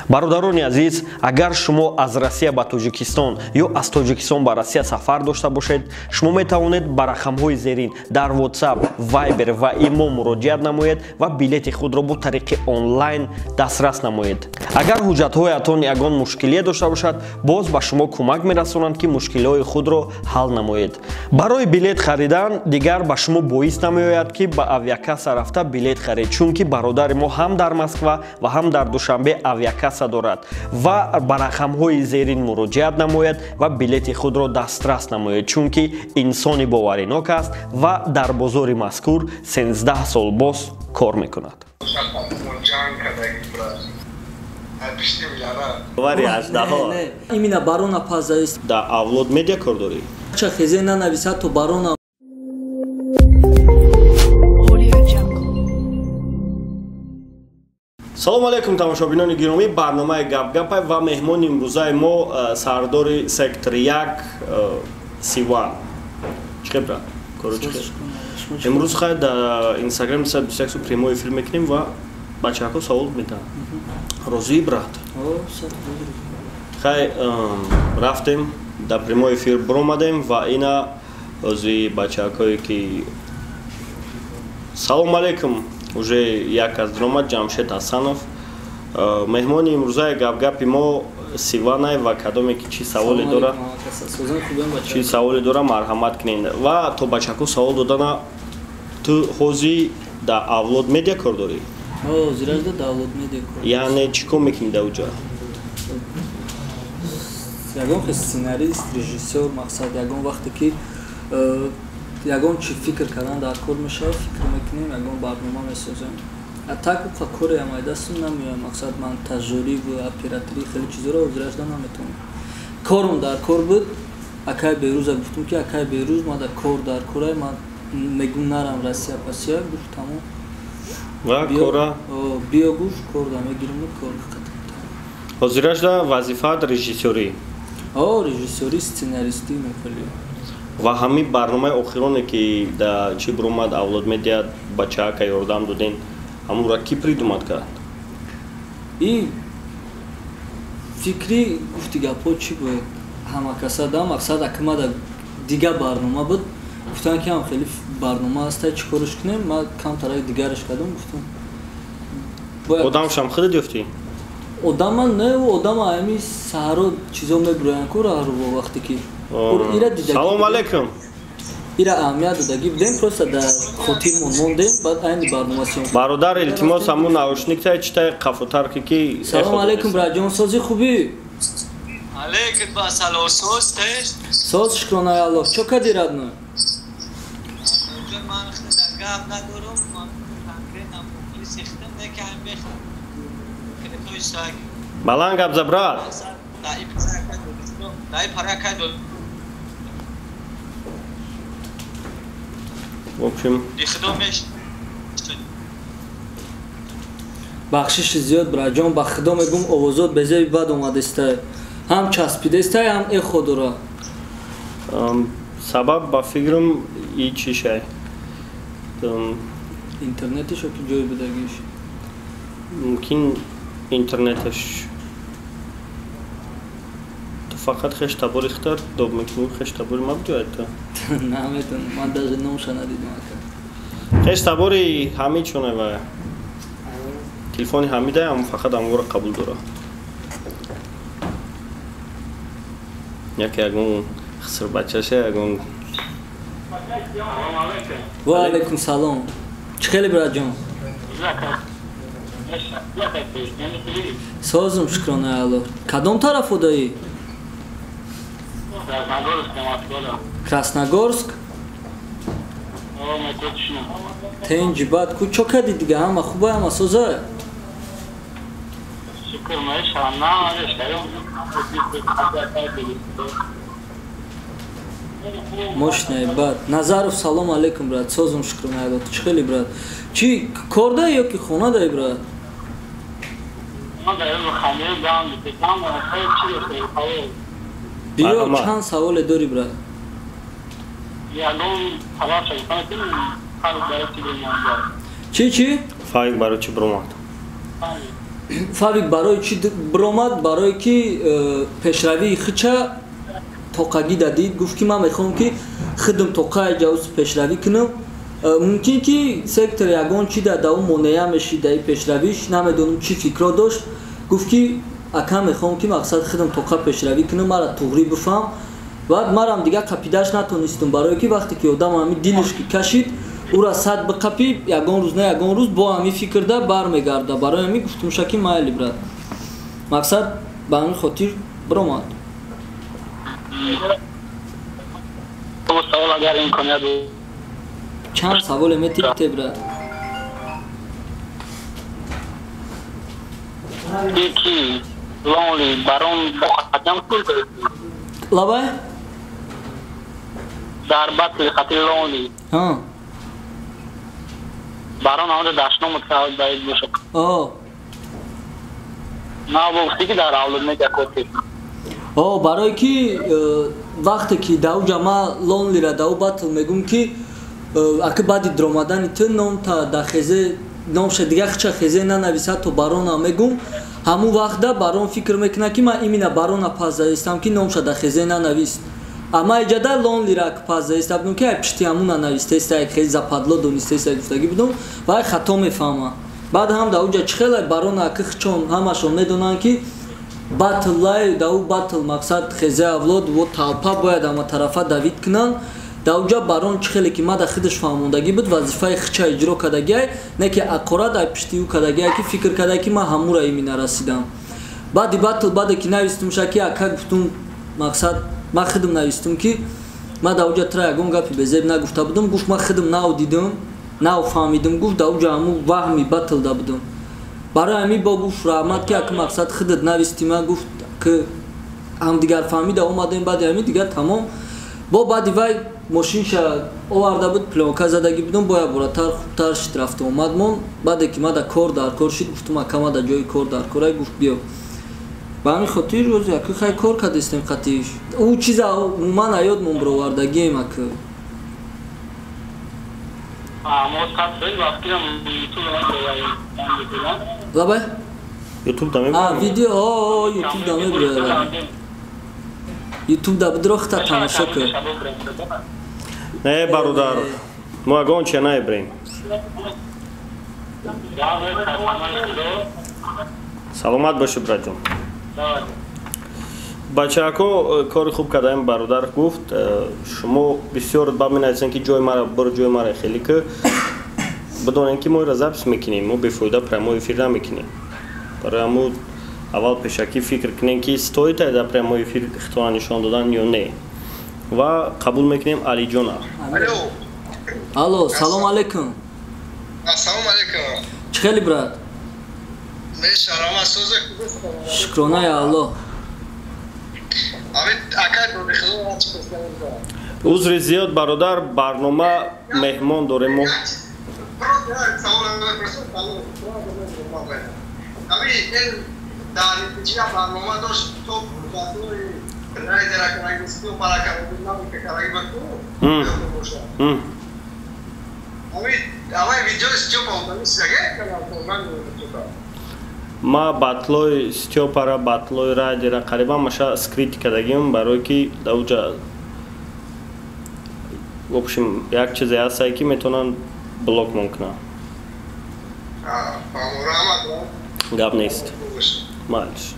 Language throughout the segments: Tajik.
Бародарони азиз, агар шумо аз Россия ба Тоҷикистон ё аз Тоҷикистон ба Россия сафар дошта бошед, шумо метавонед ба рақамҳои зерин дар WhatsApp, Viber ва имо муроҷиат намоед ва билети худро бо тариқи онлайн дастрас намоед. Агар ҳуҷҷатҳоятон ягон мушкилие дошта бошад, боз ба шумо кӯмак мерасонанд, ки мушкилиҳои худро ҳал намоед. Барои билет харидан дигар ба шумо боис намеояд, ки ба авиакасса рафта билет харед, чунки бародари мо ҳам дар Москва ва ҳам дар Душанбе авиакасса дорад ва ба рақамҳои зерин муроҷиат намояд ва билети худро дастрас намояд, чунки инсони боваринок аст ва дар бозори мазкур 13 сол боз кор мекунад. Именно барона пазаист. Да Авлод Медиа кор дорӣ? Ча хезе нанависад то барона. Салом алейкум, тамошобинони гиромӣ, барномаи Гапгапай ва меҳмони имрӯзаи мо сардори сектор 1 Сиван. Чӣ хел, брат? Коро чӣ хел? Имрӯз хай дар Инстаграм 121 су прямой эфир мекунем ва бачаҳако савол медиҳанд. Розӣ, брат? Хай рафтем, дар прямой эфир биромадем ва ина ҳозир бачаҳакое ки салом алейкум, уже як аз дромад Ҷамшед Ҳасанов. Меҳмони имрӯзаи Гапгапи мо Сиванай ва кадоме ки чӣ саволе дора, чӣ саволе дора, марҳамат кунед. Ва то бачаку савол додана, ту ҳозир дар Авлод Медиа кор дорӣ? Ҳозир дар Авлод Медиа кор. Яъне чӣ кор мекунӣ дар уҷа? Ягон хел сценарист, режиссёр, мақсад ягон вақте ки ягон чи фикр кардан дар кор мешавад, фикр мекунем, ягон барнома месозем. А так уқа коре ам айдастум намеоям, мақсад монтажёрӣ ва операторӣ хеле чизоро ҳозирашда наметавонам. Корум дар кор буд, акай Берӯза гуфтум, ки акай Берӯз ма дар кор дар корай, ман мегум нарам Россия пасия, гуфт тамом. Ва кора? Биё, гуфт, кор да мегирим, кор қатъ. Ҳозирашда вазифаат режиссёрӣ? О, режиссёрӣ, сценаристӣ мехелӣ. Ва ҳамин барномаи охироне ки да чӣ биромад Авлод Медиа, бачаака ёрдам доден, ҳамонро кӣ придумад кард? И фикри гуфти гапҳо чӣ буд? Ҳама каса да мақсад акмада дига барнома буд, гуфтан ки ҳам хеле барнома ҳаста, чӣ корш кунем? Ман камтарак дигараш кардам, гуфтам. Одамшам худат ёфтӣ? Одама не, одама ҳами саҳро чизо мебироянд ку раҳру вақте ки Салом алейкум. Ира аҳамият додагӣ будем, просто дар хотирмон мондем, баъд айни барнома съёмка. Бародар, илтимос, ҳамун наушник тай читай қафотар ки ки. Салом алейкум, браҷон, сози хубӣ? Алейкум ба салом, соз теш? Соз, шукронаи Аллоҳ. Чо кади, родной? Ман дар гап надорам, ман конкретно мухлиси худам, не ки ҳам бехам. Баланд гап за, брат. Дай пара кай дод. В общем, бахшиши зиёд, браҷон, ба худо мегум, овозот безеби бад омадестай, ҳам часпидестай, ҳам эхо дора. Сабаб ба фикрам и чишай интернетиш ё ки ҷои будагиш? Мумкин интернеташ. Ту фақат хеш табори хитар доб мекунӣ, хеш табори ма буҷояд ту? Наметонам, ман даже номша надидам ака. Хеш табори ҳамид чуне ва телефони ҳамида, ам фақат амвора қабул дора. Яке ягон хисрбачаша ягон. Ва алайкум салом. Чӣ хеле, браҷон? Созум, шукронаи Аллоҳ. Кадом тараф одаӣ? Красногорск? Тенҷи бад ку, чо кади дига, ҳама хуба, ҳама соза? Мошинаи бад. Назаров, салом алейкум, брат. Созум, шукронаи Аллоҳ. Чӣ хеле, брат? Чӣ кор даи ё ки хона даи, брат? Биё, чанд саволе дорӣ, брат? Чӣ чӣ? Файк барои чӣ биромад? Фабик барои чӣ биромад? Барое ки пешравии хича тоқагӣ дадид, гуфт ки ман мехоҳам ки хидм тоқаи ҷавз пешравӣ кунам. Мумкин ки сектор ягон чи да ӯ монеа мешид даи пешравиш, намедонам чӣ фикро дошт. Гуфт ки ака мехоҳам ки мақсад хидм тоқа пешравӣ кунам, мара туғрӣ бифаҳм. Баъд марам дига қапидаш натонистум, барое ки вақте ки одам ҳами дилиш ки кашид, ӯра сад биқапӣ, ягон рӯз на ягон рӯз бо ҳами фикрда бармегарда. Барои ҳами гуфтумша ки майли брат, мақсад ба ҳамин хотир биромад. Чанд саволе метирите брат? Лабай? Дар батли хати лонли. Ҳа. Барон ҳамда дашном мутааввид баид бошад. О. На гуфти ки дар авлод мега коти. О, барое ки вақте ки дау ҷама лонлира дау батл мегум ки аки баъди дромадани ту ном та да хезе номша дига хича хезе нанависа то барона мегум. Ҳамун вақта барон фикр мекунад ки ман имина барона пас заистам ки номша да хезе нанавист. Ама иҷада лонлира ки пас заиста будум ки ай пишти ҳамун нанавистеста, як хеле западло донистеста гуфтагӣ будум ва ай хато мефаҳма. Баъд ҳам да уҷа чӣ хеле барона аки хичон ҳамашон медонанд ки батл лай да ӯ батл мақсад хезе авлод во талпа бояд ҳама тарафа давид кунанд. Да уҷа барон чӣ хеле ки мада худаш фаҳмондагӣ буд, вазифаи хича иҷро кардагиай, не ки ақорат ай пишти ӯ кардагиай ки фикр кардае ки ман ҳамура имина расидам. Баъди батл баъде ки навистумша ки ака гуфтум мақсад ман худам навистум ки ман да уҷа тра ягон гапи безеб нагуфта будум, гуфт ман худам нав дидум, нав фаҳмидум, гуфт да уҷа ҳамун ваҳми батл да будум. Барои ҳамин бо гуфт раҳмат ки ака мақсад худат нависти, ман гуфт ки ҳамдигар фаҳмида омадем, баъди ҳамин дигар тамом. Бо баъди вай мошинша оварда буд, плёнка задагӣ будум, бояд боратар хубтар шид рафта омадмон. Баъде ки мада кор дар кор шид, гуфтум ака мада ҷои кор дар корай, гуфт биё. Ба ҳамин хотир рӯзи ака хай кор кардистем қатиш. Ӯ чиза умуман аёдмон бировардагием ака. Лабай? Ютуб да мебирояд? Видео, Ютуб да мебирояд. Ютуб да бидро хита тамошо кун. Не, бародар, мо ягон чия наебрем. Саломат бошӣ, братҷон. Бачаҳако кори хуб кардаем, бародар гуфт. Шумо бисёр ба менависем ки ҷои мара бир, ҷои мара хеле ки бидонем ки мо иро запис мекунем, мо бефоида прямой эфир намекунем. Барои ҳамун аввал пешакӣ фикр кунем ки стоит дар прямой эфир хитона нишон додан ё не. Ва қабул мекунем Алиҷона. Алло, салом алейкум. Ассалому алейкум. Чӣ хели брат? Шукронаи Аллоҳ. Узри зиёд бародар, барнома меҳмон дорем мо. Ма батлои Стёпара, батлои Райдера қариба маша скрипт кардагим, барое ки дар уҷа в общем як чизе ҳастае ки метавонанд блокмон кунанд. Гап нест. Малиш.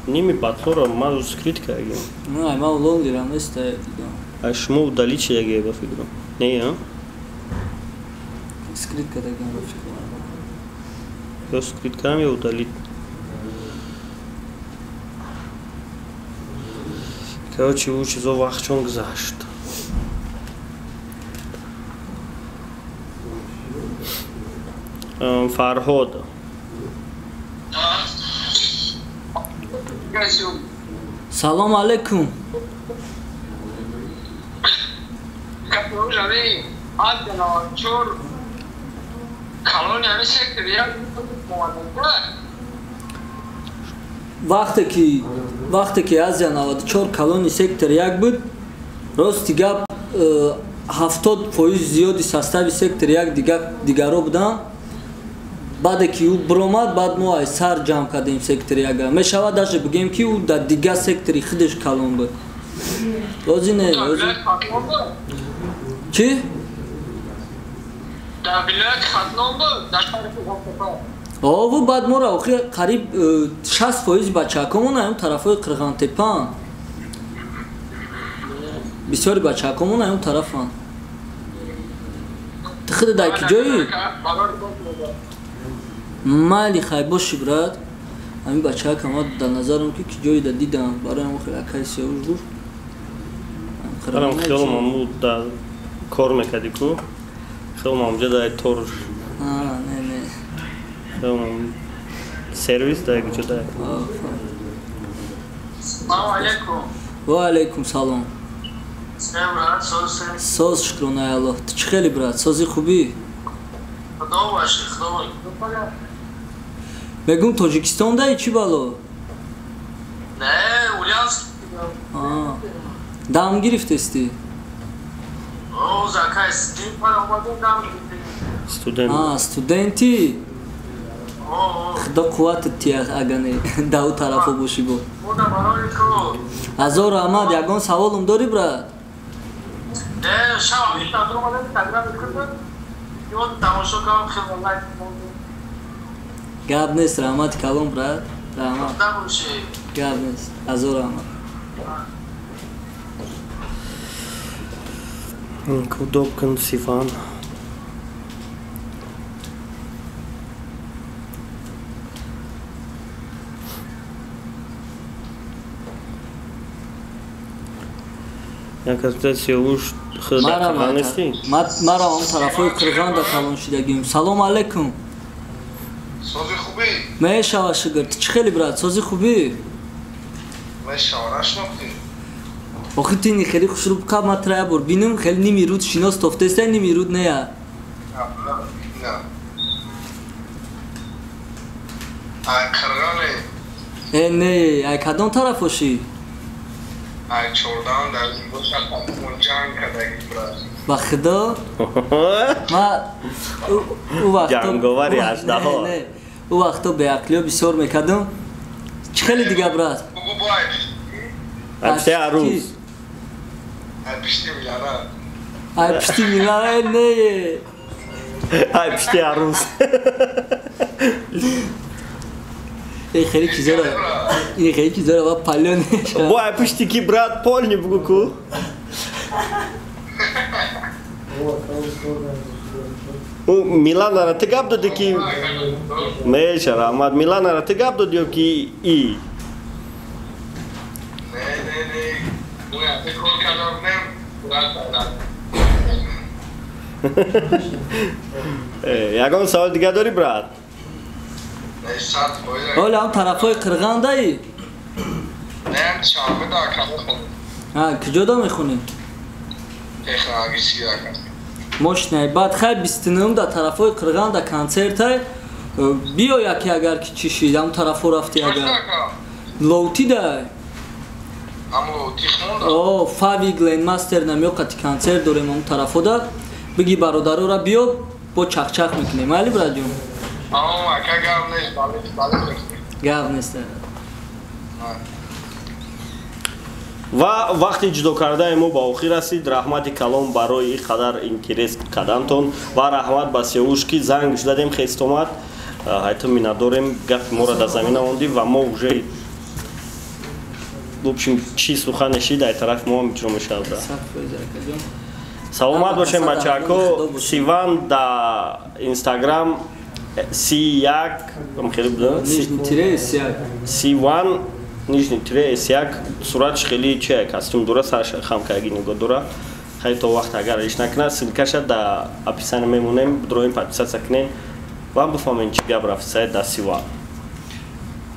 Ними батлоро ман скрипт кардагим. Не, ман лонгерам нест. А шумо удалить чидаги ба фикрам. Не, а? Скрипт кардагим ба фикрам. Ё скрипт кардам ё удалить. Короче, ӯ чизо вақт чон гузашт. Фарҳод. Салом алейкум. Вақте ки Азия 94 калони сектор як буд, рости гап, 70% зиёди состави сектор як дигаро буданд. Баъде ки ӯ биромад, баъд мо ай сар ҷамъ кардем сектори яга. Мешавад даже бигем ки ӯ дар дигар сектори худаш калон буд. Ози не, ози. Чӣ? Дар вилояти Хатлон буд, дар шаҳри Қурғонтепа. Ову баъд моро охир қариб 60% бачаҳакомон ай он тарафҳои Қурғонтепаанд. Бисёри бачаҳакомон ай он тарафанд. Ту худ дар ки ҷои? Майли хай боши брат. Ҳамин бачаҳакам ма дар назарам ки ҷое да дидам. Барои ҳамон хеле акаи Сиёвуш гуфт. Барам хиёлам аму да кор мекардӣ ку? Хиёлам амҷа дар торуш. Не, не. Хиёлам сервис дар як ҷо дар. Салому алайкум. Ва алайкум салом. Соз шукронаи Аллоҳ. Ту чӣ хели брат? Сози хубӣ? Худо бошӣ, худо бошӣ. Мегум Тоҷикистон даи чӣ бало? Не, Ульяновск. Дам гирифтестӣ? О, закай, студент омадем, дам гирифтем. Студент. Студентӣ? Худо қувватат тия ага не, дар ӯ тарафо бошӣ бо. Ҳазор раҳмат, ягон саволум дорӣ брат? Не, шаб ҳамин омадем, Инстаграм мекардам. Ёд тамошо кардам, хеле лайк мондем. Гап нест, раҳмати калон брат. Раҳмат. Гап нест. Ҳазор раҳмат. Кудобкин Сиван. Як аз Сиёвуш худ дар Қирғон нестӣ? Мара он тарафҳои Қирғон да калон шидагим. Салом алайкум. Сози хубӣ? Мешава шукр. Ту чӣ хели брат? Сози хубӣ? Мешава, нашинохтӣ? Охи ту ини хеле хушрӯ қаб ма тра бор бинам, хеле ними руд шинос тофтеста, ними руд нея. Не. Ай Қирғоне. Э не, ай кадом тарафошӣ? Ай чордаҳам дар боша ҷанг кардаги брат. Ба худо? Ма ӯ вақто ҷанговари аждаҳо. Не, ӯ вақто беақлиё бисёр мекардам. Чӣ хеле дига брат? Бугу бо ай Ай пишти арӯз. Ай пишти милана. Ай пишти милана не. Ай пишти арӯз. Эй хеле чизоро, ин хеле чизоро ва палён. Бо ай пишти ки брат полни бугу ку. Миланара ту гап додӣ ки меша раҳмат. Миланара ту гап додӣ ё ки и? Не, не, не. Мо кор кардам, нем брат. Ягон савол дига дорӣ брат? Оля ҳам тарафҳои Қирғон даи? Не, Душанбе да кадо хонем. Куҷо да мехонӣ? Технологический ака. Мошинаи баъд хай 29 да тарафҳои Қирғон да концертай. Биё яке агар ки чӣ шид, ҳам тарафҳо рафти агар. Лоути дай. Ам лоути хонда. О, Фави Гленмастер намёқати концерт дорем ҳам тарафҳо да. Биги бародарора биё, бо чахчах мекунем. Майли братҷон? Ака гап нест, бале, бале. Гап нест. Ва вақти ҷудо кардаи мо ба охир расид. Раҳмати калон барои ин қадар интерес кардантон ва раҳмат ба Сиёвуш ки занг задем, хест омад. Ҳайто миннатдорем, гапи моро дар замина мондӣ ва мо уже в общем чӣ сухане шид ай тарафи мо ҳам иҷро мешавад. Саломат бошем бачаҳако. Сиван да Инстаграм C1 хеле буда? C1 нижний тире S1 суратш хеле чи костюм дора, сараш хам кардаги нигоҳ дора. Хеле то вақт агар иш накунад, ссылкаша да описание мемонем, дроим подписаться кунем ва бифаҳмем чӣ гап рафт сайт да C1.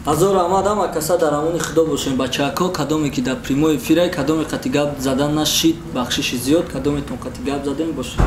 Ҳазор раҳмат ҳама каса дар амони худо бошем бачаҳако. Кадоме ки дар прямой эфирай, кадоме қати гап задан нашид, бахшиши зиёд, кадометон қати гап задем бошед.